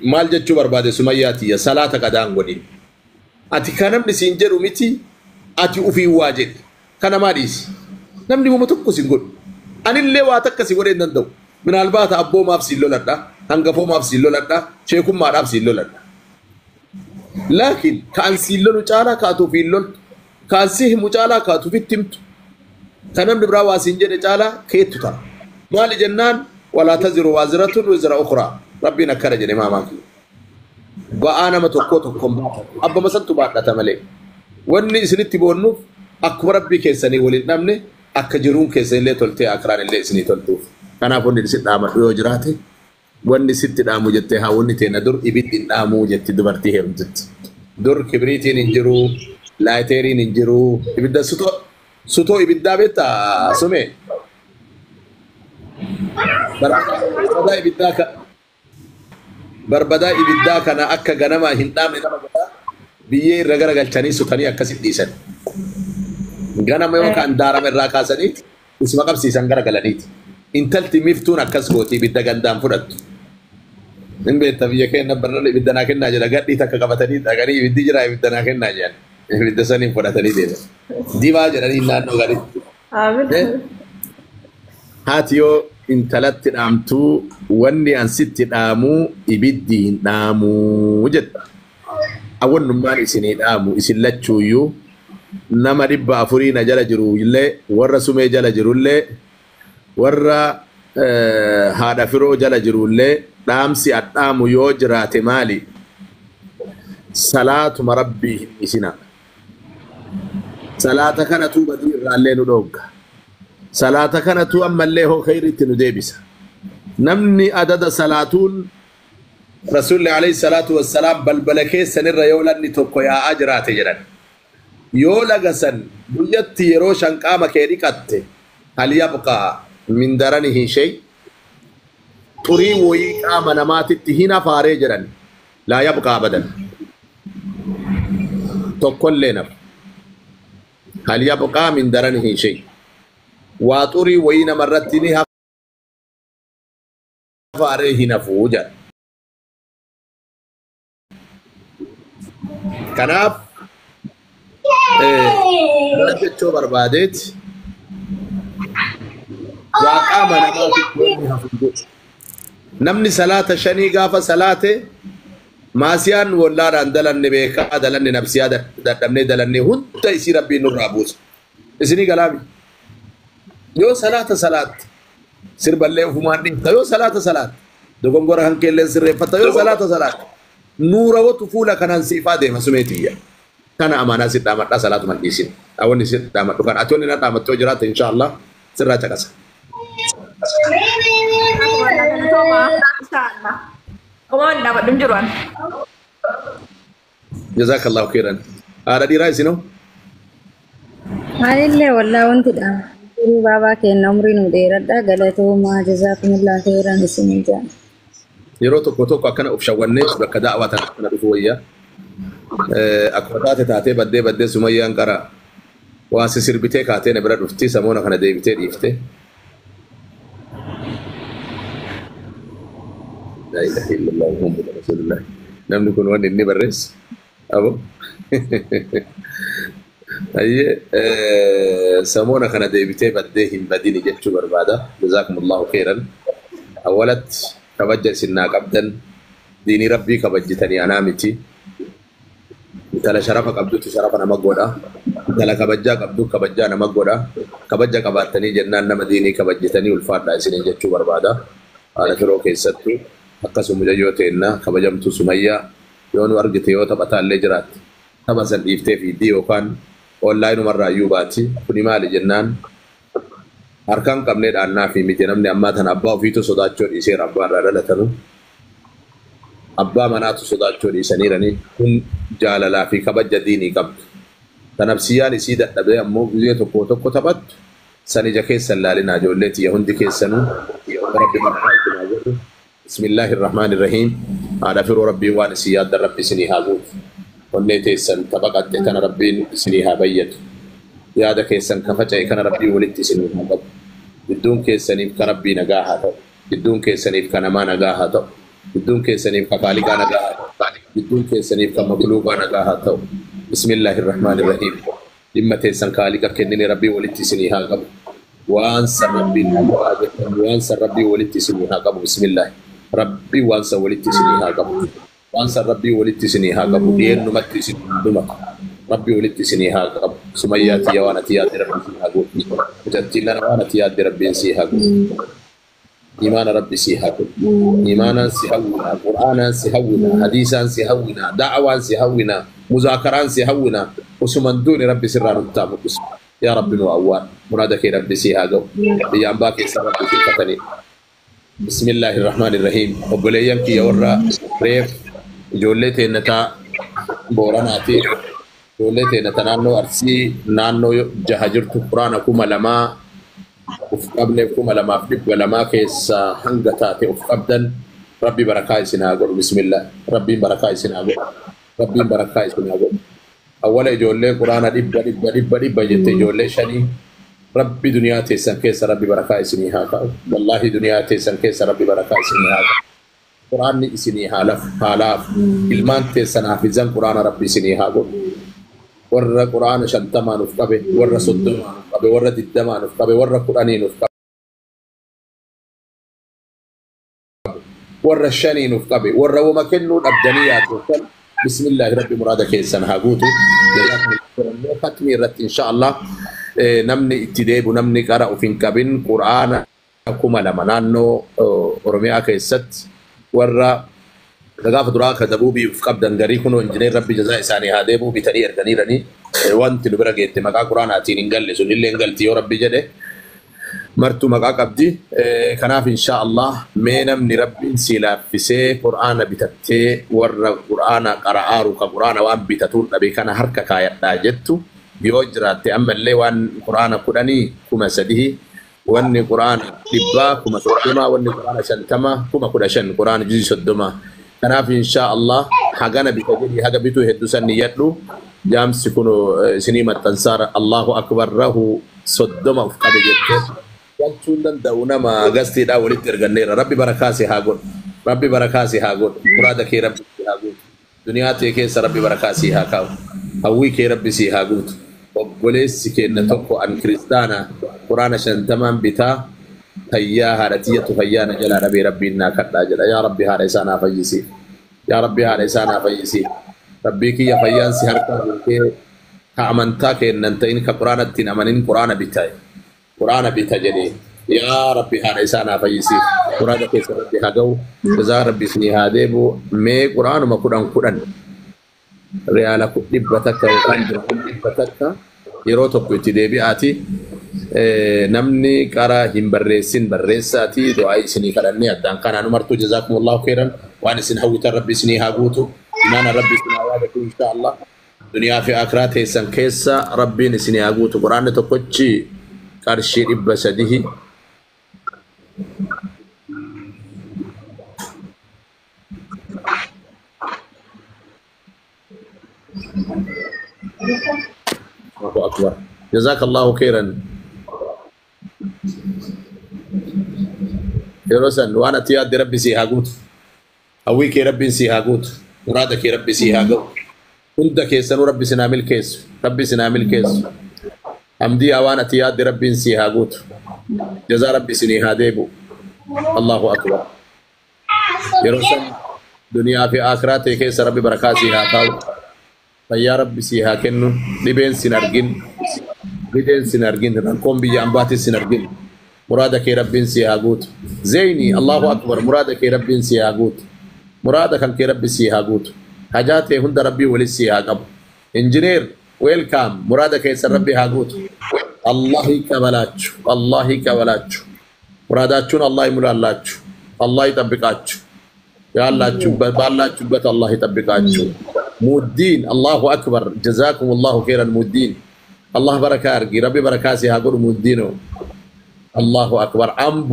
Maal jechuu barbaade Sumayyaa tiyya salaata qadaan godhin. Ati kan namni siin jedhu miti, ati ufiin waa jedhi. Kana maa dhiisi? Namni wama tokko siin godhu. Anillee waa takka si godhee hin danda'u. Minaalbaata abboomaaf siin loladha, hangafoomaaf siin loladha, sheekummaadhaaf siin loladha. Laakiin ka an siin lolu caalaa ka ati ofiin loltu, ka an si himu caalaa ka ati ofitti himtu, ka namni biraa waa siin jedhe caalaa keettu ta'a. Maali jennaan walaa taziru waaziratun wizra ukhraa. Rabbiin akkana jedhe maamaa kiyya. Ba'aa nama tokkoo tokkoon baafatu. Abbama santu baadhata malee. Wanni isinitti boonnuuf akkuma Rabbii keessanii waliin dhabne akka jiruun keessanillee toltee akiraan illee isinii toltuuf. Kanaaf wanni isin dhaamadhu yoo jiraate wanni sitti dhaamu jettee haa wanni teenna dur ibiddi hin dhaamuu jetti dubartii heerumtutti. Dur kibriitiin hin jiru, laayiteeriin hin jiru, ibidda sutoo sutoo ibiddaa beektaa sumee? Barbadaa ibiddaa ka barbadaa ibiddaa kana akka ganama hin dhaamne nama godha biyyee irra garagalchanii sutanii akkasitti dhiisan. Ganama yoo ka'an daarama irraa kaasanii isuma qabsiisan garagalaniiti. Intalti miftuun akkas gooti ibidda gandaan fudhattu. Hin beekta biyya keenya barnaan ibidda naa kennaa jedha gadhii takka qabatanii dhaqanii ibiddi jira ibidda naa kennaa jedhan. Ibidda saniin fudhatanii deeman. Dibaa jedhanii naannoo gaditti. Aamin. Haati yoo intalatti dhaamtuu wanni an sitti dhaamuu ibiddi hin dhaamuu jetta. Awwannummaan isinii dhaamu isin lachuuyyuu nama 400 na jala jiru illee warra sumee jala jirullee warra haadha firoo jala jirullee dhaamsi adhaamu yoo jiraate maali? Salaatuma Rabbii hin dhiisinaa. Salaata kanatu badii irraallee nu dhoogga. Salaata kanatu ammallee hoo khayriitti nu deebisa. Namni adada salaatuun Rasuulli alayhi salaatu wassalaam balbala keessanirra yoo lagni tokko yaa'aa jiraate jedhan. Yoo laga san guyyatti yeroo shan qaama kee dhiqatte hal yabqaa min daranihi shay xurii woyii qaama namaatitti hin hafaaree jedhan. Laa yabqaa abadan. Tokkollee nafu. Hal yabqaa min daranihi shay. Waa xurii woyii namarratti ni hafaaree hin hafuu jedha. Kanaaf maal jechuu barbaadeeti waa qaama namaatitti wanni hafu hin jiru. Namni salaata shanii gaafa salaate maasiyaan wallaadhaan dalanne beekaa dalanne nafsiyaa dadhabnee dalanne hunda isii Rabbiin nurraa buusa. Isinii galaami. Yoo salaata salaatte sirballee ofumaan dhiifta yoo salaata salaatte dogongora kan keelleen sirreeffatta yoo salaata salaatte nuurawatu fuula kanaan siifaa deema sumeetiyya. Kana amaanaa si dhaamadhaa salaatuma hin dhiisin. Wanni si dhaamadhu kana ati wanni na dhaamattu yoo jiraate inshaallah sirraa caqasa. Inshaallah. Waan dhaamadhu hin jiru ani. Jazakallahu khairan. Haadha dhiiraa isinoo? Anillee wallaa wanti dhaamu. Jiruu baabaa keenya umrii nu dheeradha galatoomaa jazaakumullah khairan isiniin jedha. Yeroo tokko tokko akkana of shawwannee bakka da'awaa tana akkana dhufu wayya. Akkuma taate taatee baddee baddee Sumayyaan qara waa si sirbitee kaatee na bira dhufti samoona kana deebitee dhiifte. Laa ilaaha illallah Muhammadu Rasulullah. Namni kun wanni inni barreesse. Abo. Ayyee samoona kana deebitee baddee hin badini jechuu barbaada. Jazaakumullahu khairan. Awwalatti kabaja isin naa qabdan diinii Rabbii kabajjitanii anaa miti. Intala sharafa qabdutti sharafa nama godha. Intala kabajjaa qabdu kabajjaa nama godha. Kabajja qabaattanii jennaan nama diinii kabajjitanii ulfaadhaa isiniin jechuu barbaada. Haadha firoo keessattuu akkasuma mucayyoo teenna kabajamtuu Sumayyaa yoo nu argite yoo taphataa illee jiraatte tapha san dhiiftee fiiddii yookaan onlaayinumarraa iyyuu baati. Kuni maali jennaan harkaan qabnee dhaannaa fi miti namni ammaa tana abbaa ofiitu sodaachuu dhiiseera abbaa irraa dhalatanu. Abbaa manaatu sodaachuu dhiisaniiranii kun jaalalaa fi kabaja diinii qabdu. Tanabsiyyaan isii dadhabee ammoo gizee tokko tokko taphattu san ija keessan laalinaa ijoollee tiyya hundi keessanuu Rabbi barkaa isin haa godhu. Bismillaahi Rahmaani Rahiim. Haadha firoo Rabbiin waan isin yaaddan Rabbi isinii haa guutu. Onnee teessan tabaqatte tana Rabbiin isinii haa bayyatu. Yaada keessan ka faca'e kana Rabbiin walitti isinii haa qabu. Gidduun keessaniif ka Rabbii nagaa haa ta'u. Gidduun keessaniif ka namaa nagaa haa ta'u. Gidduun keessaniif ka kaaliqaa nagaa haa ta'u. Gidduun keessaniif ka makluuqaa nagaa haa ta'u. Bismillahirrahmanirrahiim. Dhimma teessan kaaliqa kennine Rabbii walitti isinii haa qabu. Waan san Rabbiin haa jettan, waan san Rabbii walitti isinii haa qabu. Bismillah. Rabbii waan san walitti isinii haa qabu. Waan san Rabbii walitti isinii haa qabu. Dhiyeennumatti isinii haa dhumatu. Rabbii walitti isinii haa qabu. Sumayyaa tiyya waan ati yaadde Rabbiin sii haa guutu. Mucattiin lana waan ati yaadde Rabbiin sii haa guutu. Imaana Rabbi sii haa godhu. Imaanaan si hawwina, Qur'aanaan si hawwina, hadiisaan si hawwina, da'awaan si hawwina, muzaakaraan si hawwina. Osuman duuni Rabbi sirraa nutti haa mul'isu. Yaa Rabbi nu awwaan. Muraada kee Rabbi sii haa ga'u. Biyya ambaa keessa Rabbi si fatanii. Bismillahirrahmanirrahiim. Obboleeyyan kiyya warra reef ijoollee teennataa Booranaati. Ijoollee teennataa naannoo Arsii naannoo jaha jirtu Quraana 2000 uf qabne 2200 keessa hanga taate uf qabdan Rabbi barakaa isin haa godhu. Bismillah. Rabbiin barakaa isin haa godhu. Rabbiin barakaa isin haa godhu. Awwala ijoollee Quraana dhibba dhibba dhibba dhibba jette ijoollee shanii Rabbi duniyaa teessan keessa Rabbi barakaa isinii haa kaa'u. Wallaahi duniyaa teessan keessa Rabbi barakaa isinii haa kaa'u. Quraanni isinii haa lafu haa laafu. Ilmaan teessan hafizan Quraana Rabbi isinii haa godhu. Warra Quraana 50 uf qabe, warra 30 uf qabe, warra 20 uf qabe, warra 10 uf qabe, warra 5 uf qabe, warra wama kennuu dhabdanii yaaddooftan bismillaahi Rabbi muraada keessan haa guutu. Fatmi irratti insha Allah namni itti deebu namni qara of hin qabin Quraana 2000 naannoo Oromiyaa keessatti warra gaafa duraa ka dabuubii uf qabdan garii kunoo injineer Rabbi jazaa isaanii haa deebuu bitanii erganiiranii wanti nu bira geette maqaa Quraanaatiin hin galle sun illee hin galti yoo Rabbi jedhe martuu maqaa qabdi. Kanaaf insha Allah mee namni Rabbiin si laaffisee Quraana bitattee warra Quraana qara'aaru ka Quraana waan bitatuun dhabe kana harka kaayadhaa jettu yoo jiraatte ammallee waan Quraana 10 3000 wanni Quraana 100 30,000 wanni Quraana 50 15,000 Quraana juzii 30. Kanaaf insha Allah hagana bita jedhi haga bituu hedduu san niyyadhu. Jaamsi kun isinii maxxansaara Allahu akbar rahu 30 uf qabe jettee galchuun danda'u nama gastiidhaa walitti erganneera. Rabbi barakaa si haa godhu. Rabbi barakaa si haa godhu. Muraada kee Rabbi si haa guutu. Duniyaa tee keessa Rabbi barakaa si haa kaa'u. Hawwii kee Rabbi si haa guutu. Obboleessi keenna tokko an kiristaana Quraana 50 bitaa fayyaa haadha tiyyatu fayyaa na jalaa dhabee Rabbiin naa kadhaa jedha. Yaa Rabbi haadha isaa naa fayyisi. Yaa Rabbi haadha isaa naa fayyisi. Rabbii kiyya fayyaan si harkaa guutee ka amantaa kennan ta'in ka Quraana ittiin amanin Quraana bita. Quraana bita jedhee. Yaa Rabbi haadha isaa naa fayyisi. Muraada keessa Rabbi haa ga'u. Jazaa Rabbi isinii haa deebu. Mee Quraanuma 10 10 riyaala 100 yookaan dirham 100 yeroo tokko itti deebi'aati. Namni qara hin barreessin barreessaati. Du'aa isinii kadhannee addaan kanaan martuu jazaakumullahu khairan. Waan isin hawwitan Rabbi isinii haa guutu. Imaana Rabbi isin haa yaadatu insha Allah. Duniyaa fi akiraa teessan keessa Rabbiin isinii haa guutu. Quraanni tokkochi qarshii 300. Allahu akbar. Jazakallahu khairan. Yeroo san waan ati yaadde Rabbi sii haa guutu. Hawwii kee Rabbiin sii haa guutu. Muraada kee Rabbi sii haa ga'u. Hunda keessanuu Rabbi sinaa milkeessu. Rabbi sinaa milkeessu. Hamdiyaa waan ati yaadde Rabbiin sii haa guutu. Jazaa Rabbi isinii haa deebu. Allahu akbar. Yeroo san duniyaa fi akiraa ta'e keessa Rabbi barakaa sii haa kaa'u. Fayyaa Rabbi sii haa kennu. Dhibeen sin argin. Dhibeen sin argin. Rakkoon biyya ambaatis sin argin. Muraada kee Rabbiin sii haa guutu. Zeyni Allahu akbar. Muraada kee Rabbiin sii haa guutu. Muraada kan kee Rabbi sii haa guutu. Hajaa ta'e hunda Rabbii walis sii haa qabu. Injineer welcome. Muraada keessan Rabbi haa guutu. Allah ይቀበላችሁ። አላህ ይቀበላችሁ። ሙራዳችሁን አላህ ይሙላላችሁ። አላህ ይጠብቃችሁ። ያላችሁበት ባላችሁበት አላህ ይጠብቃችሁ። ሙዲን አላሁ አክበር ጀዛኩም ላሁ ኸይረን ሙዲን አላህ በረካ አርጊ ረቢ በረካ ሲሃ godhu ሙዲኖ አላሁ አክበር አምቦ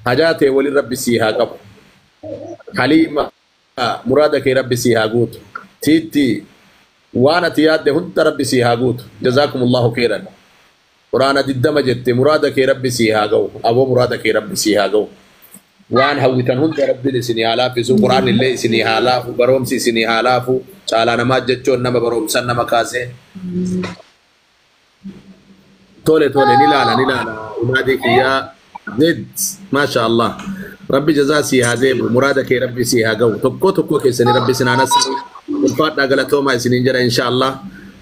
ሀጃቴ ወሊ ረቢ ሲሃ qabu ሀሊማ muraada kee rabbi sii haa guutu tiitti waan ati yaadde hunda rabbi sii haa guutu jazaakum allahu khairan quraana 20 jette muraada kee rabbi sii haa ga'u aboo muraada kee rabbi sii haa ga'u Waan hawwitan hunda Rabbiin isinii haa laaffisu. Quraan illee isinii haa laafu. Barumsi isinii haa laafu. Caalaa namaa jechuun nama barumsan nama kaasee. Tole tole ni laala ni laala. Unaadii kiyyaa Zed maasha Allah. Rabbi jazaa sii haa deebu. Muraada kee Rabbi sii haa ga'u. Tokko tokko keessanii Rabbi isin haa nasiru. Ulfaadhaa galatoomaa isiniin jedha insha Allah.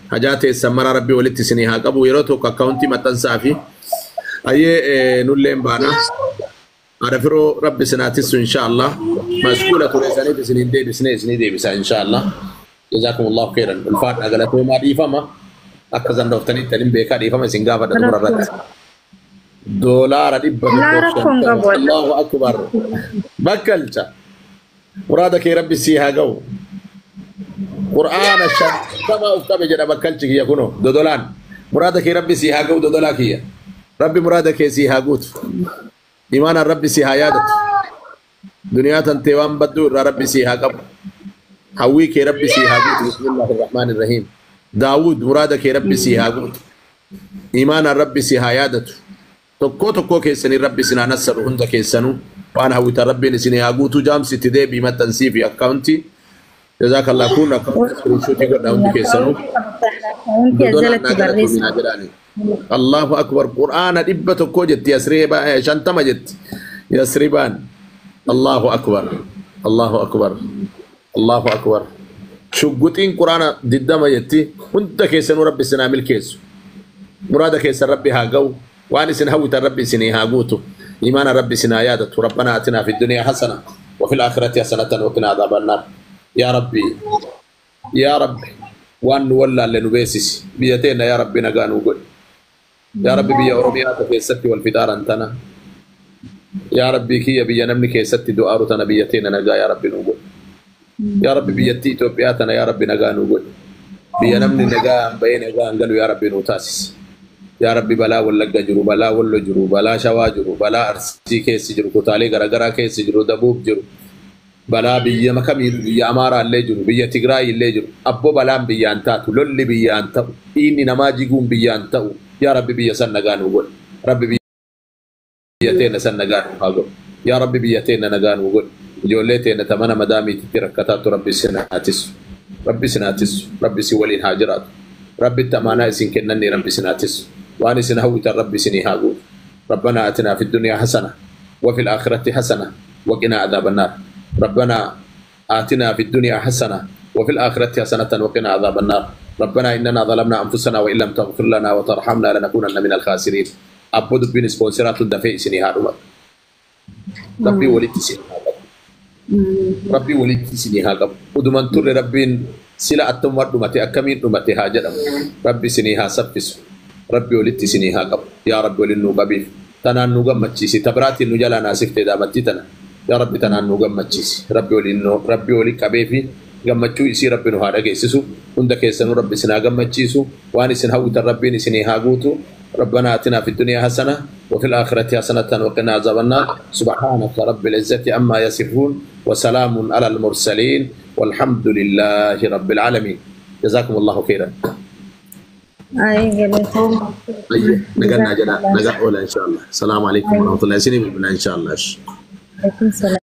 Hajaa teessan maraa Rabbi walitti isinii haa qabu. Yeroo tokko akkaawuntii maxxansaa fi ayyee nulleen baana. Haadha firoo Rabbi isin haa tissu insha Allah. Mashkuula ture saniif isiniin deebisnee isinii deebisa insha Allah. Jazaakumullahu khairan. Ulfaadhaa galatoomaa dhiifama. Akka zandooftanitti anin beekaa dhiifama isin gaafadha xumura irratti. $150. Allahu akbar. Bakkalcha. Muraada kee Rabbi sii haa ga'u. Qur'aana 50 of qabe jedha bakkalchi kiyya kunoo dodolaan. Muraada kee Rabbi sii haa ga'u dodolaa kiyya. Rabbi muraada kee sii haa guutu. Imaanaan Rabbi sii haa yaadatu. Duniyaa tantee waan badduu irraa Rabbi sii haa qabu. Hawwii kee Rabbi sii haa guutu. Bismillahir Rahmaanir Rahiim. Daawud muraada kee Rabbi sii haa guutu. Imaanaan Rabbi sii haa yaadatu. Tokkoo tokkoo keessanii Rabbi isin haa nassaru hunda keessanuu. Waan hawwitan Rabbiin isin haa guutu. Jaamsi itti deebii maxxansii fi akkaawuntii. Jazaakallah kun akkaawuntii iskiriinshuutii godha hundi keessanuu. Akkaawuntii Dodolaan jalatti naa barreessa. galatoominaa jedhaani. Allahu akbar. Qur'aana 100 jetti Yasriba 50 jetti. Yasribaan. Allahu akbar. Allahu akbar. Allahu akbar. Shugguxiin Qur'aana 20 jetti. Hunda keessanuu Rabbi isin haa milkeessu. Muraada keessan Rabbi haa ga'u. Waan isin hawwitan Rabbi isinii haa guutu. Imaana Rabbi isin haa yaadatu. Rabbana atinaa fi dunyaa hasana wa fil aakhirati hasanatan wa qinaa adhaaban naar. Yaa Rabbi yaa Rabbi waan nu wallaalle nu beeksisi. Biyya teenya yaa Rabbi nagaa nuu godhi. Yaa Rabbi biyya Oromiyaa keessatti wal fixaaran tana. Yaa Rabbi kiyya biyya namni keessatti du'aaru tana biyya teenya nagaa yaa Rabbi nuu godhi. Yaa Rabbi biyyattii Itoophiyaa tana yaa Rabbi nagaa nuu godhi. Biyya namni nagaa bahee nagaa galu yaa Rabbi nuu taasisi. Yaa Rabbi balaa Wallagga jiru, balaa Wallo jiru, balaa Shawaa jiru, balaa Arsii keessi jiru, kutaalee garaagaraa keessi jiru, Dabuub jiru, balaa biyya kamiilu, biyya Amaaraa illee jiru, biyya Tigraay illee jiru. Abbo balaan biyyaan taatu, lolli biyyaan ta'u, dhiinni namaa jiguun biyyaan ta'u. Yaa Rabbi biyya san nagaa nuu godhi. Rabbi biyya teenya san nagaa nuu haa godhu. Yaa Rabbi biyya teenya nagaa nuu godhi. Ijoollee teenya ta mana madaamiititti rakkataattu Rabbi isin haa tissu. Rabbi isin haa tissu. Rabbi isin waliin haa jiraatu. Rabbitti amaanaa isin kennanne Rabbi isin haa tissu. Waan isin hawwitan Rabbi isinii haa guutu. Rabbana atinaa fi dunyaa hasana wa fil aakhirati hasana wa qinaa adhaaban naar. Rabbana atinaa fi dunyaa hasana wa fil aakhirati hasanatan wa qinaa adhaaban naar. Rabbana innana zalamna anfusana wa in lam taghfir lana wa tarhamna lanakunanna min al-khasirin. Abbo dubbiin ispoonseraatu dafee isinii haa dhumatu. Rabbii walitti isinii haa qabu. Rabbii walitti isinii haa qabu. Uduman turre Rabbiin sila attummaa dhumate akkamiin dhumate haa jedhamu. Rabbi isinii haa saffisu. Rabbi walitti isinii haa qabu. Yaa Rabbi waliin nuu qabiif. Tanaan nu gammachiisi. Tabraatiin nu jalaa naasiftee daamattii tana. Yaa Rabbi tanaan nu gammachiisi. Rabbi waliin nu Rabbi walii qabee fi gammachuu isii Rabbi nu haa dhageessisu. Hunda keessanuu Rabbi isin haa gammachiisu. Waan isin hawwitan Rabbiin isinii haa guutu. ربنا آتنا في الدنيا حسنة وفي الآخرة حسنة وقنا عذاب النار. سبحانك رب العزة عما يصفون وسلام على المرسلين والحمد لله رب العالمين. جزاكم الله خيرا. Ay galatooma. طيب نقلنا جنا نقع أولى إن شاء الله. السلام عليكم ورحمة الله. سنين إن شاء الله. Alaikum salaam.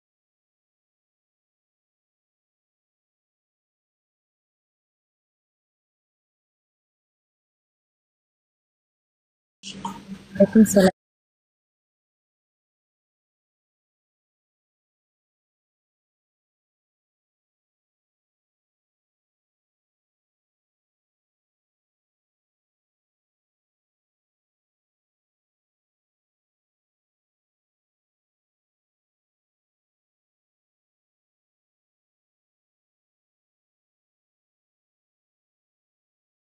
Alaikum salaam.